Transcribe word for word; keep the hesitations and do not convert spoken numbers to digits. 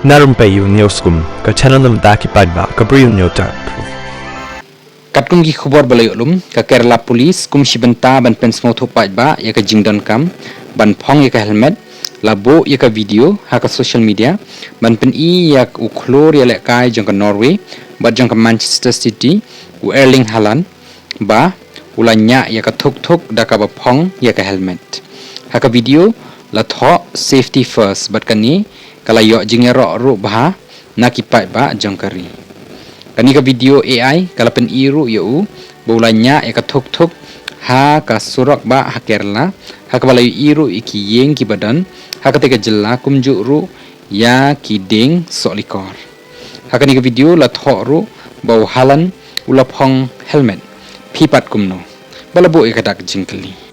Na Rympei U News kum, ka channel na bynta ki paidbah ka Bri U News Tap. Katkum ki khubor ba la ïoh lum, ka Kerala Police kum shi bynta ban pynsngewthuh paidbah ïa ka jingdonkam ban phong ïa ka helmet, la buh ïa ka video ha ka social media ban pyni ïa u khlur ïalehkai jong ka Norway bad jong ka Manchester City, u Erling Haaland, ba u la ñiah ïa ka thuk thuk da kaba phong ïa ka helmet. Ha ka video la thoh safety first bad kane ka la ïoh jingïaroh ruh bha na ki paidbah jong ka ri. Kane ka video A I ka la pyni ruh ïa u ba u la ñiah ïa ka thuk thuk ha ka surok bah ha Kerala, ha kaba la ïohi ruh ïa ki ïing kiba don ha katei ka jylla kumjuh ruh ïa ki dieng sohlikor. Ha kane ka video la thoh ruh ba u Haaland u la phong helmet. Phi pat kumno? Ba la buh ïa ka dak jingkylli.